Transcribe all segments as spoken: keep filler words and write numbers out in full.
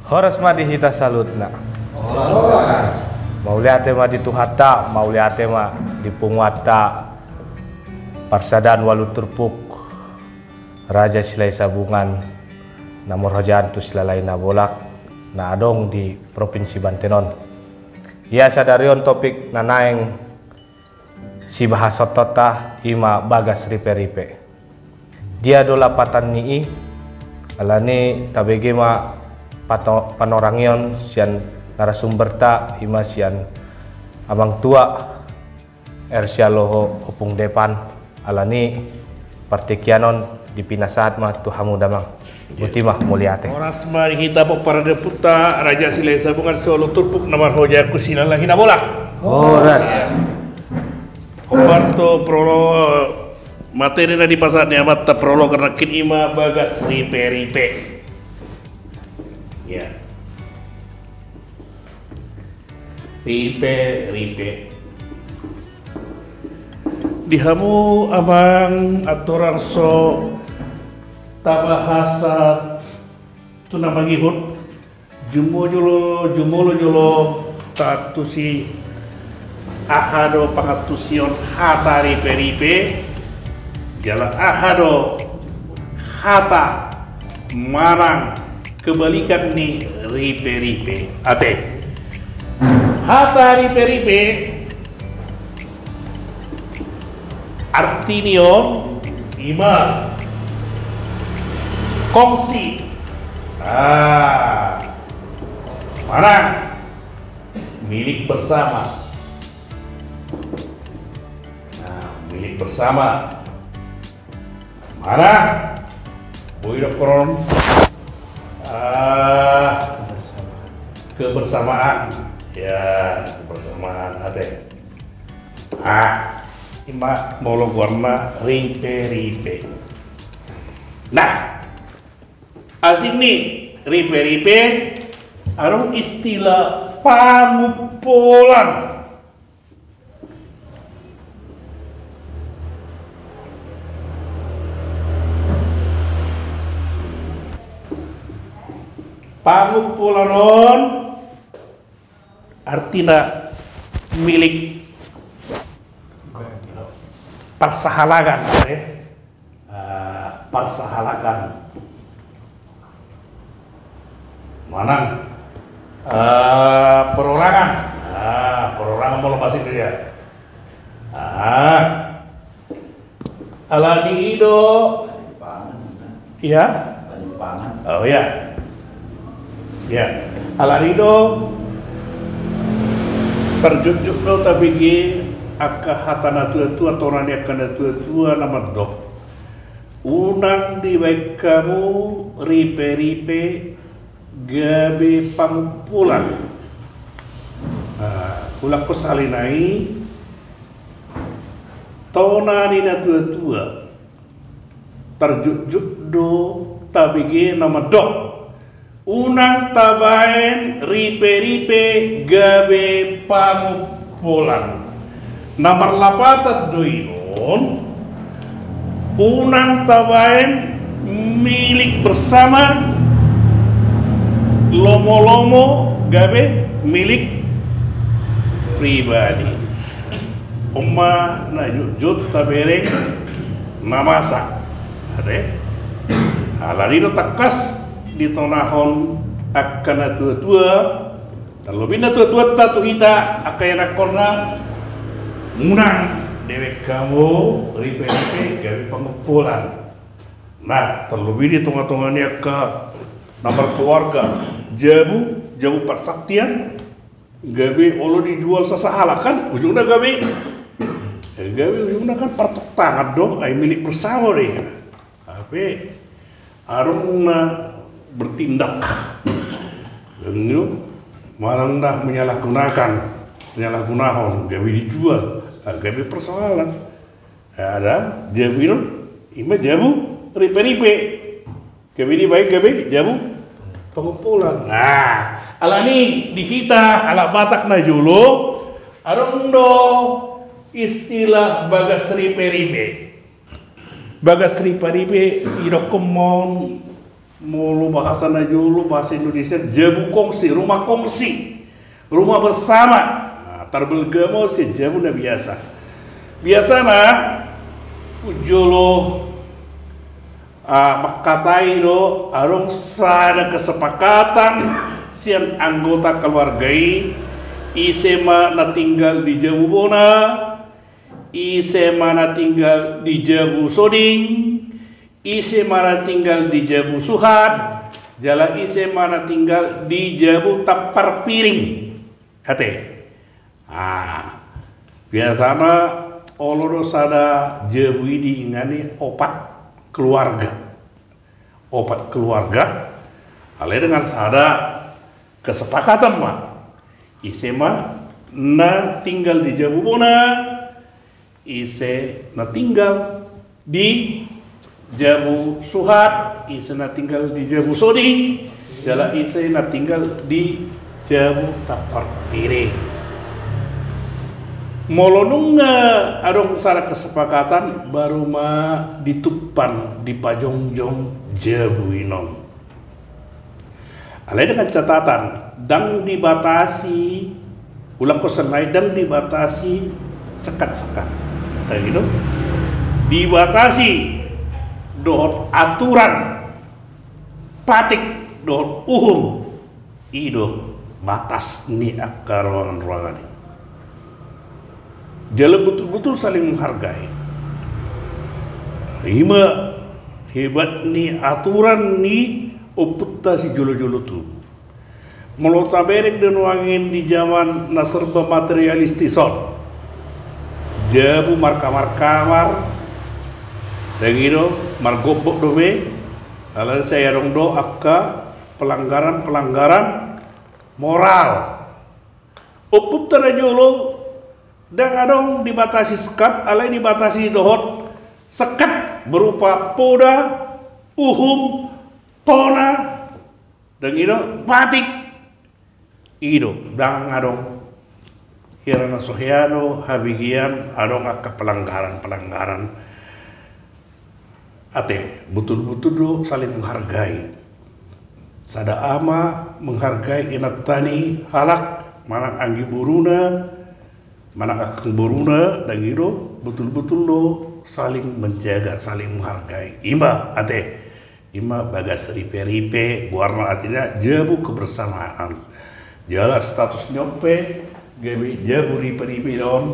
Horas ma di hita saluhutna. Mauliate ma di Tuhanta, mauliate ma di punguanta Parsadaan Walu Turpuk, Raja Silahi Sabungan, na marhojaan tu Silalahi Nabolak, na adong di Provinsi Banten on. Ia sadari on topik na naeng sibahasonta i ma bagas ripe-ripe. Dia do lapatan ni i? Alani tabege ma pato-, panorangion sian narasumberta, i ma sian amang tua R. Sialoho Opung Depan. Alani partingkian on dipinasahat ma tu hamu damang. Boti ma, mauliate. Horas ma di hita pomparan ni ompunta Raja Silahi Sabungan Siwalu Turpuk na marhoja tu Silalahi Nabolak. Horas. Hombar tu prolo-, materi na dipasahat ni amanta prolog nangkin i ma bagas ripe-ripe. Ya. Ripe-ripe. Di hamu amang andorang so tabahasa tu na mangihut, jumolo jolo, jumolo jolo taantusi aha do pangantusion hata ripe-ripe, jala aha do hata manang kebalikan ni ripe-ripe. Ate. Hata ripe-ripe artini on i ma kongsi. Ah. Manang milik bersama. Nah, milik bersama. Manang boi dohonon, ah, kebersamaan. Ya, kebersamaan, ate. Ah, i ma molo goarna ripe-ripe. Nah, asing ni ripe-ripe, adong istilah pangumpulan. Pangumpulan on artina milik parsahalangan, eh. Ah, parsahalangan. Manang, ah, perorangan. Ah, perorangan molo bahasa Indonesia. Ah. Alani i do. Ya. Oh ya. Ya. Alani i do. Tarjutjut do tabege angka hata na tua-tua, tona ni angka na tua-tua na mandok. Unang dibaen hamu ripe-ripe gabe pangumpulan. Nah, ulangkon sahali nai, tona ni na tua-tua, tarjutjut do tabege na mandok. Unang tabaen ripe-ripe gabe pangumpulan. Na marlapatan do i on, unang tabaen milik bersama, lomo-lomo gabe milik pribadi. On ma na jutjut tabereng na masa. Ate? Alani do tangkas ditonahon angka na tua-tua, tarlobi na tua-tuanta tu hita angka ianakhonna, unang dibaen hamu ripe-ripe gabe pangumpulan. Nah, tarlobi di tonga-tonga ni angka na markeluarga, jabu, jabu parsantian, gabe olo dijual sasahalak kan, ujungna gabe, gabe ujungna kan partontangan do, ai milik bersama do i. Hape adong na bertindak, manang na menyalahgunakan, menyalahgunahon, gabe dijual, gabe persoalan. Ada jabu i on, i ma jabu ripe-ripe. Gabe dibaen gabe jabu pangumpulan. Nah, alani di hita halak Batak na jolo, adong do istilah bagas ripe-ripe. Bagas ripe-ripe didokhon ma on Molo bahasa na jolo, bahasa Indonesia, jabu kongsi, rumah kongsi, rumah bersama. Nah, tarbalga ma on sian jabu na biasa. Biasana, jolo, ah, mangkatai do, adong sada kesepakatan sian anggota keluarga i, ise ma na tinggal di jabu bona, ise ma na tinggal di jabu soding, ise ma na tinggal di jabu suhat, jala ise ma na tinggal di jabu tampar piring. Ate. Ah, biasana olo do sada jabu i diingani opat keluarga. Opat keluarga, alai dengan sada kesepakatan ma. Ise ma na tinggal di jabu bona, ise na tinggal di jabu suhat, ise na tinggal di jabu soding, jala ise na tinggal di jabu tampar piring. Molo nunga adong sada kesepakatan, baru ma ditumpan, dipajongjong jabu i non. Alai dengan catatan, ndang dibatasi, ulangkon sannari, ndang dibatasi sekat-sekat. Ndang i do. Dibatasi dohot aturan patik dohot uhum. I do batas ni angka ruangan-ruangan i. Jala betul-betul saling menghargai. I ma hebat ni aturan ni ompunta sijolo-jolo tubu. Molo tabereng do nuaeng di zaman na serba materialistis on, jabu markamar-kamar, ndang i do, margombok dope, alai sai adong do angka pelanggaran-pelanggaran moral. Ompunta na jolo ndang adong dibatasi sekat, alai dibatasi dohot sekat berupa poda, uhum, tona, ndang i do, patik. I do, ndang adong. Hira na so hea do habegean adong angka pelanggaran-pelanggaran. Ate, betul-betul do saling menghargai. Sada ama menghargai inanta ni halak, manang anggi boruna, manang angkang boruna, ndang i do, betul-betul do saling menjaga, saling menghargai. I ma, ate, i ma bagas ripe-ripe, goarna artinya jabu kebersamaan. Jala status ni on pe gabe jabu ripe-ripe do on,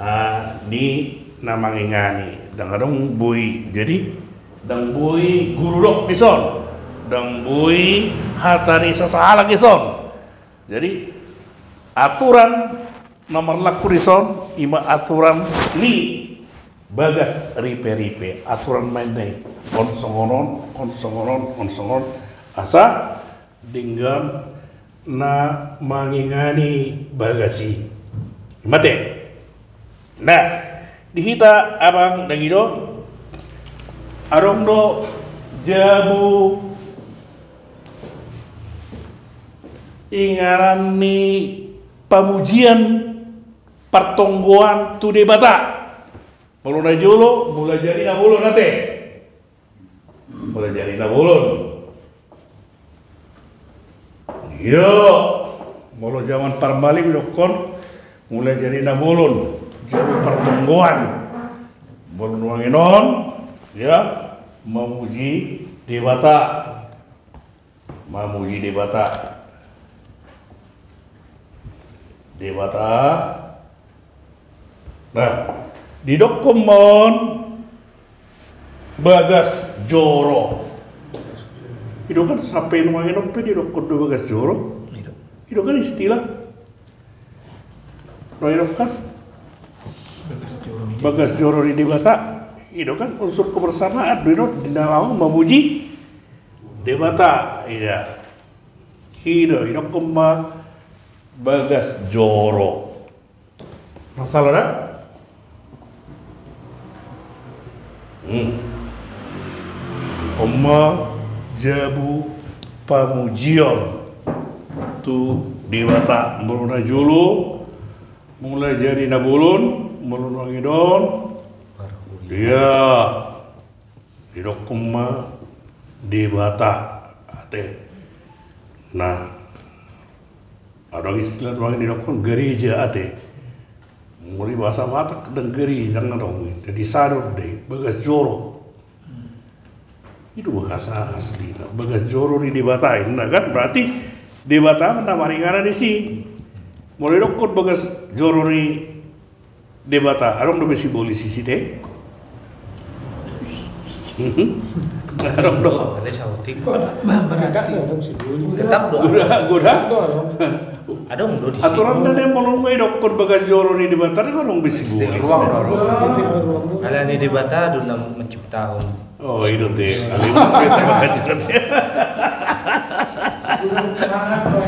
ah, ni na mangingani. Ndang adong boi, jadi ndang boi gurudok dison, ndang boi hata ni sasahalak dison. Jadi aturan na marlaku dison, i ma aturan ni bagas ripe-ripe, aturan ma inna i. On songon on, on songon on, on songon on. Asa denggan na mangingani bagas i. I ma ate. Nah, di hita amang, ndang i do, adong do jabu inganan ni pamujian, partonggoan tu Debata. Molo na jolo, Mulajadi Nabolon, ate. Mulajadi Nabolon. I do, molo zaman parmalim didokkon Mulajadi Nabolon, jabu partonggoan. Molo nuaeng on, ya, mamuji Debata. Mamuji Debata. Debata. Nah, didokkon ma on bagas joro. I do kan, sampe nuaeng on pe didokkon do bagas joro. I do. I do kan istilah. Nuaeng on kan bagas joro ni Debata. I do kan unsur kebersamaan do i do, di na laho mamuji Debata. Iya. I do, didokkon ma bagas joro. Masalah da? Hmm. On ma jabu pamujion tu Debata. Molo na jolo, Mulajadi Nabolon, molo nuaeng on, iya, didokkon ma Debata, ate. Nah, adong istilah nuaeng didokhon gereja, ate. Molo di bahasa Batak ndang gereja, ndang adong. Jadi sadar do i, bagas joro. I do bahasa asli, bagas joro ni Debata, inna kan, berarti Debata na maringanan disi. Molo didokhon bagas joro ni Debata, adong dope sibolis disi, te? Adong do. Ada sautik. Tetap do adong sibolis. Tetap do. Godang, godang. Tetap do adong. Adong do disi. Aturan na, molo nunga didokhon bagas joro ni Debata, adong be sibolis. Ruang do. Alani Debata do na menciptakan. Oh, i do, te.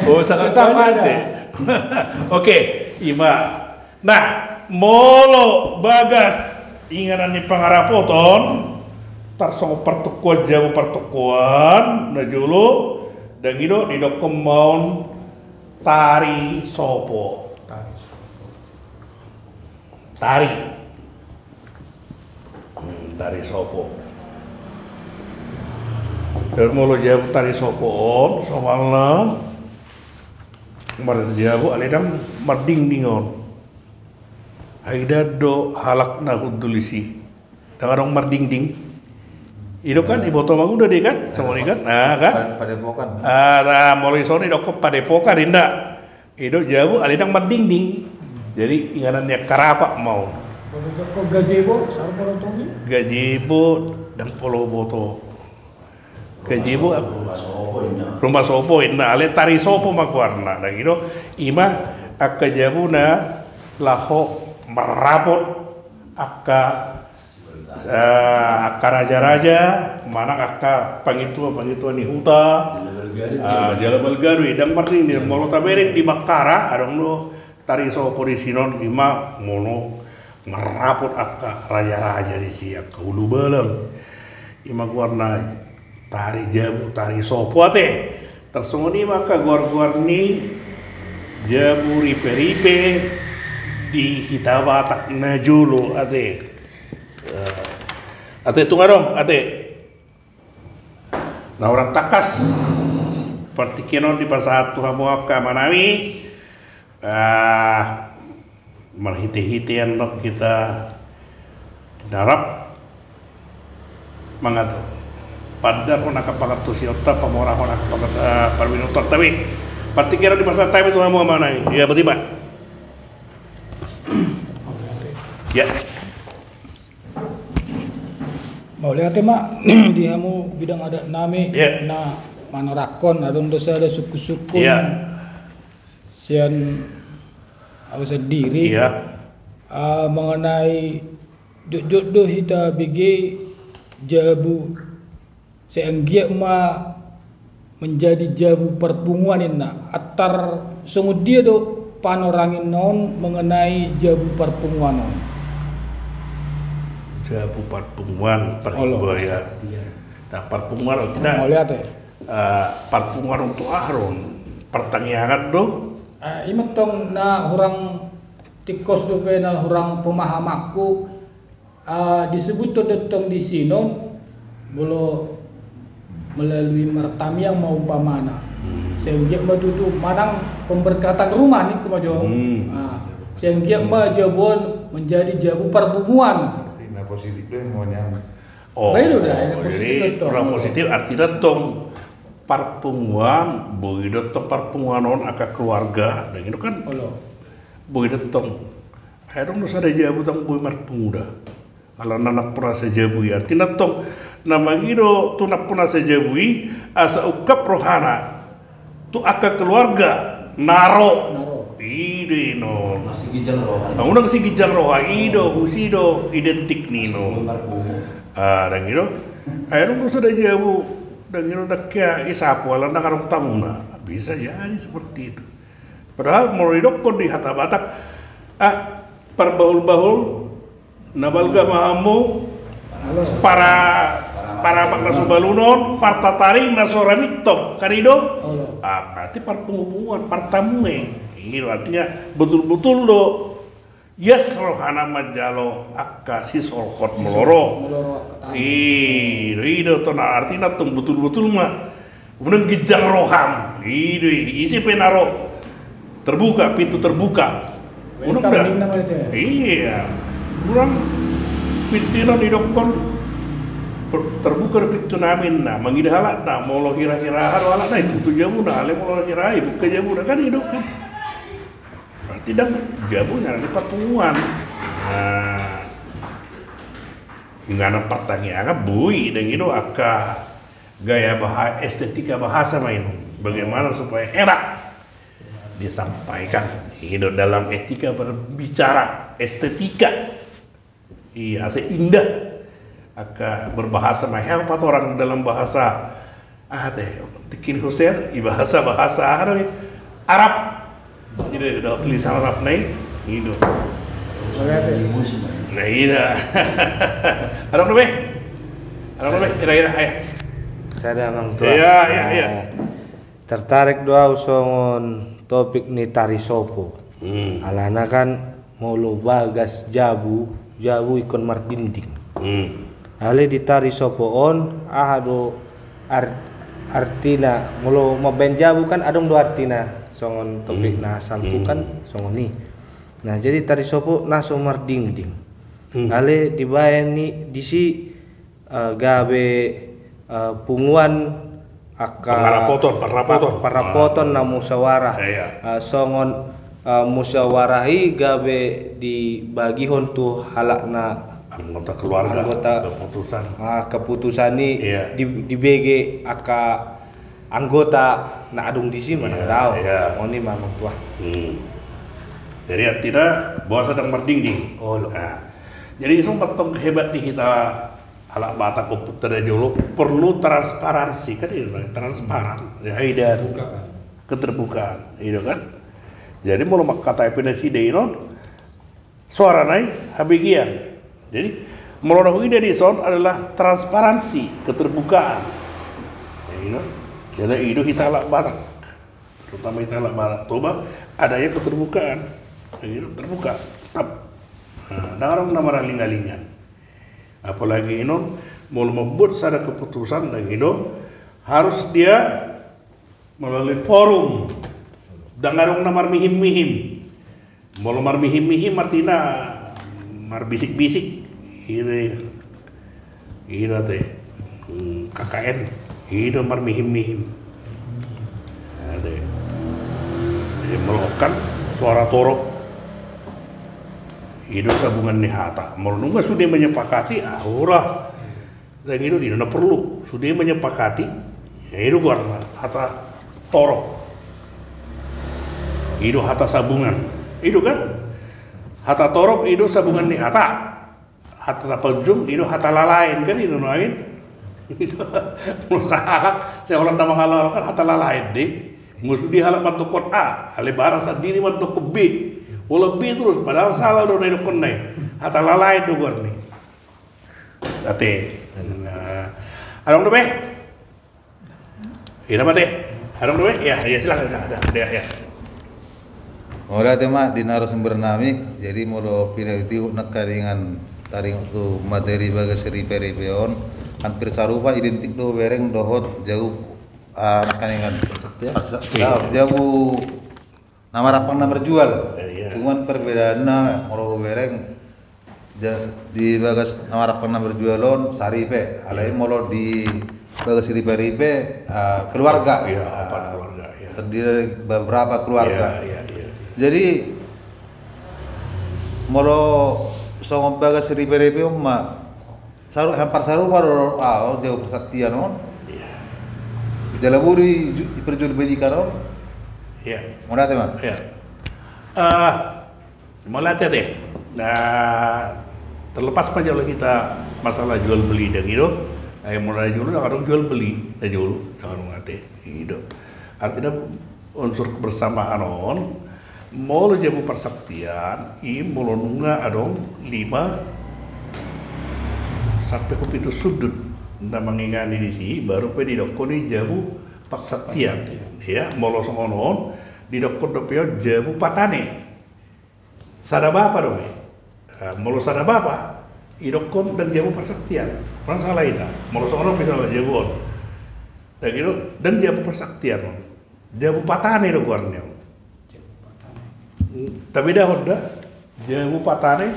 Oh, sangat banyak, te. Oke, ima. Nah, molo bagas inganan ni pangarapoton, tarsongon partokoan, jabu partokoan na jolo, ndang i do, didokhon ma on tari sopo. Tari. Hmm, tari sopo. Jadi molo jabu tari sopo on, somalna marjabu ale ndang mardingding on. Ai ndang do halak na hundul disi. Ndang adong mardingding. I do kan, iboto ma uda dei kan, songon i kan, nah kan. Padepokan. Ah, nah, molo i songon i didokhon padepokan, inda. I do jabu ale ndang mardingding. Jadi inganan ni angka rapak ma on. Molo didokhon gazebo, saur molo tongi. Gazebo ndang pola huboto. Gazebo rumah sopo, inna. Rumah sopo, inna, ale tari sopo ma goarna. Ndang i do, ima angka jabu na laho marrapot angka, eh, angka raja-raja manang angka pangintuan-pangintuan ni huta. Jala balga do i. Ah, jala balga do i, ndang mardingding. Molo tabereng di Bakkara, adong do tari sopo disi on, ima molo marrapot angka raja-raja disi, angka ulubalang. Ima goarna tari jabu, tari sopo, ate. Tarsongon i ma angka goar-goar ni jabu ripe-ripe di hita Batak na jolo, ate. Eh, ate, tung adong, ate. Na hurang tangkas partingkian on dipasahat tu hamu angka amanami. Ah, marhite-hite andok hita na rap mangatur, pandarhon angka pangantusionta, pamorahon angka pangat-, ah, parbinotonta be. Partingkian on dipasahat hami tu hamu amanami. Ya, botima. Ya. Mauliate ma di hamu bidang adat nami. Iya. Na manorangkon, adong do sada sungkun-sungkun. Iya. Sian au sandiri. Iya. Ah, mengenai jotjot do hita bege jabu. Sai anggiat ma menjadi jabu parpunguan, inna. Antar songon dia do panoranginna on mengenai jabu parpunguan on? Jabu parpunguan, olo, parpunguan. Iya. Nah, parpunguan on, olo, ate. Eh, parpunguan on tu aha do? Partangiangan do? Eh, ima tong na hurang tingkos dope, na hurang pemahamanku. Ah, disebut do tong disi on, molo melalui martangiang ma umpamana. Hmm. Sai anggiat ma tutu manang pemberkatan rumah, ningku ma jo. Hmm. Ah, sai anggiat ma jabu on menjadi jabu parpunguan. Artina positif do, mauliate. Oh, baik do dah, jadi positif do tong. Kurang positif, artina tong parpunguan, boi do tong parpunguan on angka keluarga, dan itu kan. Olo. Boi do tong. Ai adong do sada jabu ndang boi marpungu da. Alana nampuna sajabu i. Artina tong, na mangido tu nampuna sajabu i asa ungkap rohana tu angka keluarga na ro. Na ro. I do i non. Unang siginjang roha. Nah, unang siginjang roha, i do, husi do identik ni non. Marpungu. Ah, ndang i do. Ai adong do sada jabu, ndang i do, ndang hea i sapu alana ndang adong tamuna. Bisa jadi seperti itu. Padahal molo didokkon di hata Batak, ah, parbahul-bahul na balga ma hamu, para, paramak na so balun on, partataring na so ramintop, kan i do? Olo. Ah, berarti parpunguan, partamue. I do, artinya betul-betul do Ias rohana manjalo angka sisolhot molo ro. Molo ro angka tamu. I do, i do tona artina tong botul-botul ma. Unang ginjang roham. I do i, ise pe na ro. Terbuka, pintu terbuka. Unang da. Iya. Unang pintu i didokkon. Terbuka do pintu nami na mangida halak na molo hira-hira aha do halak na i tutu jabuna, alai molo hira i buka jabuna kan i do kan. Berarti ndang jabu na di parpunguan. Nah, inganan partangiangan boi dang i do angka gaya baha-, estetika bahasa ma i do. Bagaimana supaya enak disampaikan i do dalam etika berbicara, estetika. Iya, asa indah. Angka berbahasa ma hea patorang dalam bahasa aha te, tingki ni Hussein, i bahasa, bahasa aha do i? Arab. I do, tulisan Arab na i. I do. Nah, i do. Adong do be? Adong do be? Ira-ira, ayo. Sada, Amang Tua. Iya, iya, iya. Tertarik do au songon topik ni tarisopo. Hmm. Alana kan molo bagas jabu, jabu ingkon mardingding. Hmm. Alai di tarisopo on, aha do ar-, artina, molo mambaen jabu kan adong do artina, songon topik na asalku kan songon i. Nah, jadi tarisopo na so mardingding. Hmm. Alai dibaen i disi eh, gabe, eh, punguan angka parrapoton, parrapoton. Parrapoton na musyawarah. Iya. Eh, songon, eh, musyawarah i gabe dibagihon tu halak na anggota keluarga, anggota keputusan. Ah, keputusan i di-, dibege angka anggota na adong disi manang daong. Iya. Songon i ma, Amang Tua. Hmm. Jadi artina boasa dang mardingding. Oh, lo. Nah, jadi songon tong hebat di hita halak Batak, ompunta na jolo, perlu transparansi, kan i do, transparan. Ya, i do. Terbuka, kan? Keterbukaan, i do kan. Jadi molo mangkatai pe nasida i non, soarana i habegean. Jadi molo na huida dison adalah transparansi, keterbukaan. Ya, i do. Jadi i do hita halak Batak. Terutama hita halak Batak Toba, adanya keterbukaan. Ya, i do, terbuka, tetap. Nah, dang adong na maraling-alingan. Apalagi i non, molo membuat sada keputusan dang i do, harus dia melalui forum. Dang adong na marmihim-mihim. Molo marmihim-mihim artina marbisik-bisik. I do, i do ate. Hmm, K K N. I do marmihim-mihim. Ate. Jadi molo kan soara torop. I do sabungan ni hata. Molo nunga sude menyepakati, ah, ura. Dang i do, i do na perlu. Sude menyepakati. Ya, i do goarna hata torop. I do hata sabungan. I do kan? Hata torop i do sabungan ni hata. Hata tapanjung i do hata lalaen kan i do nuaeng. I do. Molo sahalak, sai holan na mangalo kan hata lalaen do i. Molo sude halak mandokkon A, alai barang sandiri mandokkon B. Holan B terus, padahal salah do na idokkonna i. Hata lalaen do goarna i. Ate. Nah, adong dope? Ida mate. Adong dope? Ya, ya, silakan, silakan. Ya, ya. Mauliate ma di narasumber nami. Jadi molo pinatihut nangkaningan taringot tu materi bagas ripe-ripe on, hampir sarupa, identik do hubereng dohot jabu, ah, nangkaningan. Ya. Jabu na marampang na marjual. Iya. Cuman perbedaanna molo hubereng, ja-, di bagas na marampang na marjual on saripe, alai molo di bagas ripe-ripe, ah, keluarga. Iya, ah, empat keluarga, iya. Terdiri dari beberapa keluarga. Iya, iya, iya. Jadi molo songon bagas ripe-ripe on ma, saru-, hampir sarupa do, ah, jabu parsaktian on. Iya. Jala boi di ju-, diperjualbelikan on. Iya. Mauliate ma. Iya. Eh, mauliate ate. Nah, terlepas ma jolo hita masalah jual beli dang i do. Ai molo na jolo dang adong jual beli, na jolo dang adong ate. I do. Artina unsur kebersamaan on, molo jabu parsaktian i molo nunga adong lima sampe hupitu sundut na mangingani disi, baru pe didokkon i jabu parsaktian. Parsaktian. Ya, molo songon on didokkon dope on jabu patane. Sada bapa dope. Molo sada bapa, idokkon ndang jabu parsaktian. Ndang sala hita. Molo songon on misalna jabu on, ndang ido, ndang jabu parsaktian on. Jabu patane do goarna on. Tabedahon da jabu patane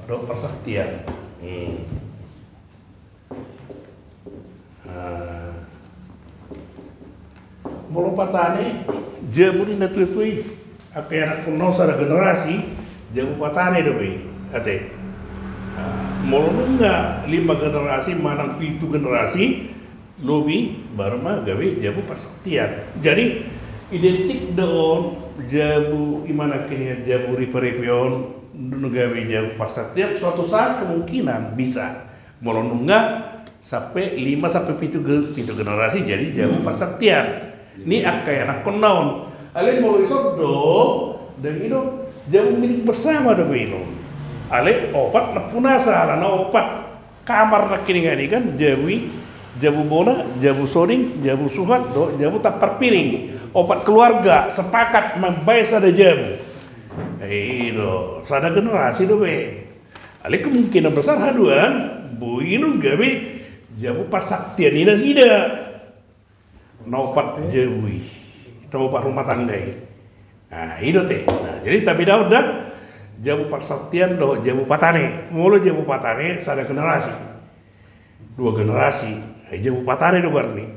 dohot parsaktian. Molo patane, jabu ni natuatua i, angka ianakkonna on sada generasi, jabu patane dope i, ate. Molo nunga lima generasi manang pitu generasi lobi, baru ma gabe jabu parsaktian. Jadi identik do on jabu, ima nangkiningan jabu riperipe on, dung gabe jabu parsaktian, suatu saat kemungkinan bisa. Molo nunga sampe lima sampe pitu ge-, pitu generasi jadi jabu parsaktian ni angka ianakkonna on. Alai molo ison do, ndang ido, jabu milik bersama dope i on. Alai opat nampuna, sahalana opat kamar nangkiningan i kan, jabu i, jabu bona, jabu soding, jabu suhat dohot jabu tampar piring. Opat keluarga sepakat mambaen sada jabu. I do, sada generasi dope. Alai kemungkinan besar haduan boi do gabe jabu parsaktian i nasida. Na opat jabu i, na opat rumah tangga i. Nah, i do ate. Nah, jadi tabedahon da jabu parsaktian dohot jabu patane. Molo jabu patane sada generasi, dua generasi, ai jabu patane do goarna i.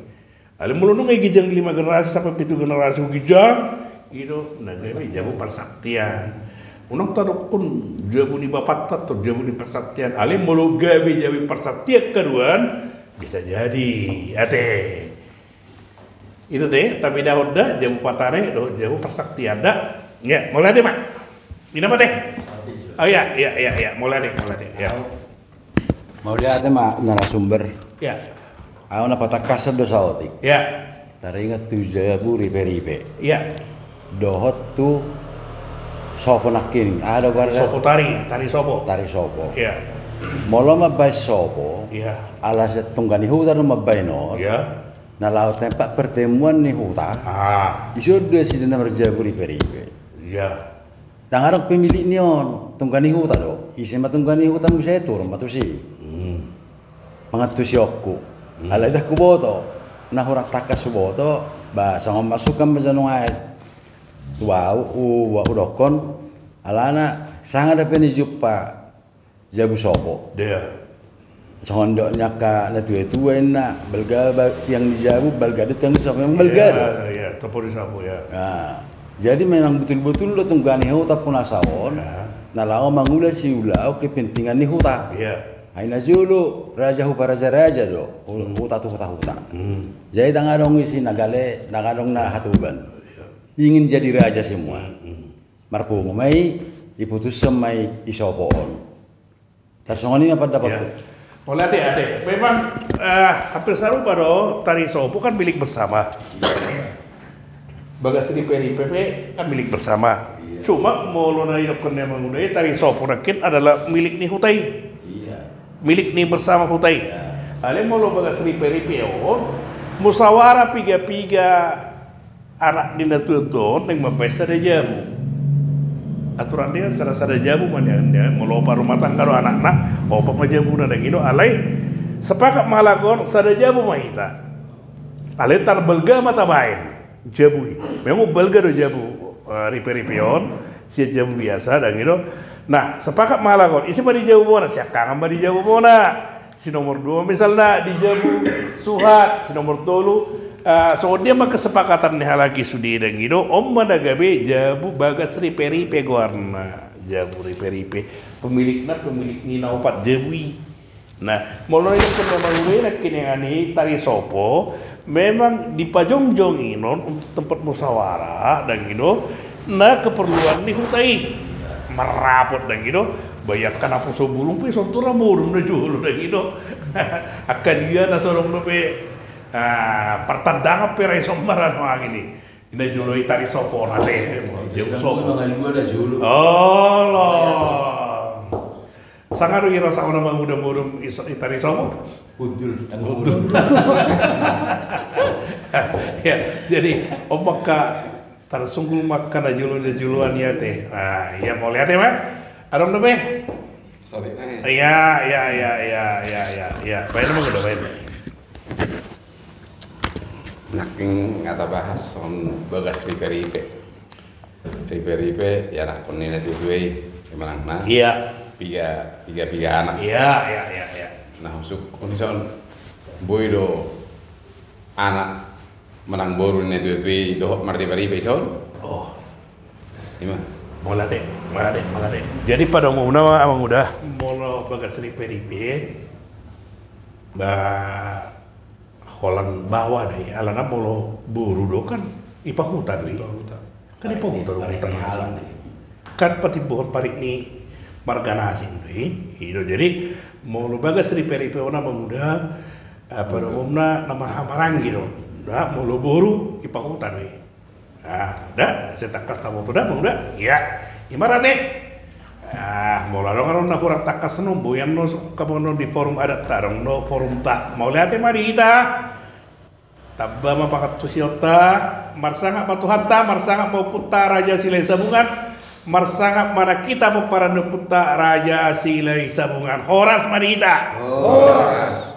Alai molo nunga i ginjang lima generasi sampe pitu generasi hu ginjang, i do na gabe jabu parsaktian. Unang tadokkon jabu ni bapanta do jabu ni parsaktian. Alai molo gabe jabu parsaktian haduan, bisa jadi, ate. I do ate, tabedahon da jabu patane dohot jabu parsaktian da. Ya, mauliate ma. Inna ma ate. Oh iya, iya, iya, iya, mauliate, mauliate. Ya. Mauliate ma narasumber. Ya. Ahu na patangkashon do saotik. Ya. Taringot tu jabu riperipe. Ya. Dohot tu sopo nangkining. Aha do goarna? Sopo tari, tari sopo. Tari sopo. Ya. Molo mambaen sopo, ya, ala sian tungga ni huta do mambaen on. Ya. Na laho tempat pertemuan ni huta. Ah. Ise do nasida na marjabu riperipe. Ya. Ndang adong pemilik ni on, tungga ni huta do. Ise ma tungga ni huta muse, turun ma tusi. Hmm. Mangan tusi okku. Hmm. Alai ndang huboto, na hurang tangkas huboto, ba songon masukan ma jonok aes. Tu ahu, hu, hudokkon, alana sanga dope na jumpa jabu sopo. Dia. Songon dok ni angka natuatua inna, balga ba-, tiang ni jabu, balga do tiang ni sopo, memang balga do. Ya, ya, topo ni sopo, ya. Nah, jadi memang betul-betul do tungga ni huta Punasaon, ya, na laho mangula siulaon kepentingan ni huta. Ya. Ai na jolo raja huparajaraja do, hu-, hmm, huta tu huta-huta. Hmm. Jadi ndang adong isi na gale, ndang adong na hatoban. Ya. Ingin jadi raja semua. Hmm, hmm. Marpungu ma i, diputushon ma i, i sopo on. Tarsongon i ma pandapatku. Ya. Molo ate, ate. Memang, eh, hampir sarupa do, tari sopo kan milik bersama. Bagas riperipe pe kan milik bersama. Iya. Cuma molo na idokkon ni amangula i, tari sopo nangkin adalah milik ni huta i. Iya. Milik ni bersama huta i. Iya. Alai molo bagas riperipe on, musyawarah piga-piga anak ni natuatua on naeng mambaen sada jabu. Aturan ni kan sada-sada jabu ma nian, molo opat rumah tangga do anakna, opat ma jabuna, ndang i do, alai sepakat ma halak on sada jabu ma hita. Alai tarbalga ma tabaen jabu i. Memang balga do jabu, eh, riperipe on sian jabu biasa, ndang i do. Nah, sepakat ma halak on, ise ma di jabu bona, siangkangan ma di jabu bona. Si nomor dua misalna di jabu suhat, si nomor tolu, eh, songon dia ma kesepakatan ni halak i sude, ndang i do, on ma na gabe jabu bagas riperipe goarna, jabu riperipe. Pemilikna pemilik ni na opat jabu i. Nah, molo na idokkon ni amangula i nangkiningan i tari sopo, memang dipajongjong i non untuk tempat musyawarah, ndang i do, na keperluan ni huta i. Marrapot, ndang i do, ba i angka naposo bulung pe songon tu ra modom na jolo, ndang i do. Angka dia na so adong dope, ah, partandangan pe ra ison marano angin i. Na jolo i tari sopo na te, jabu sopo. Mangalua na jolo. Olo. Sanga do i rasahon amangula modom i so-, i tari sopo. Hundul. Hundul. Ya, jadi, on ma angka Tarsunggul ma angka na jolo-joloan i ate. Ia mauliate ma. Adong dope? Iya, iya, iya. Baen ma, baen. Nangkin nga tabahas songon bagas ripe-ripe. Ripe-ripe, ianakhon ni na tuatua i, manang na. Iya. Piga, piga, piga anak. Iya, iya, iya, iya. Na husungkun i son, boi do anak manang boru ni na tuatua i dohot marripe-ripe i son. Oh. Ima. Mauliate, mauliate, mauliate. Jadi pada umumna ma amang uda, molo bagas ripe-ripe, ba holan baoa do i, alana molo boru do kan ipahuta do i. Ipahuta. Kan ipahuta do huta. Kan patimbohon parik ni marga na asing do i. I do, jadi molo bagas ripe-ripe on amang uda, pada umumna na marhahamaranggi do. Molo boru ipahuta do i. Ah, da, sai tangkas taboto da, amang uda. Iya. Ima rate. Ah, molo adong na hurang tangkas on, boi annon so kabonon di forum adat ta, adong do forum ta. Mauliate ma di hita. Tamba ma pangantusionta, marsangap ma Tuhanta, marsangap ma ompunta Raja Silahisabungan, marsangap ma nang hita pomparan ni ompunta Raja Silahisabungan. Horas ma di hita. Horas.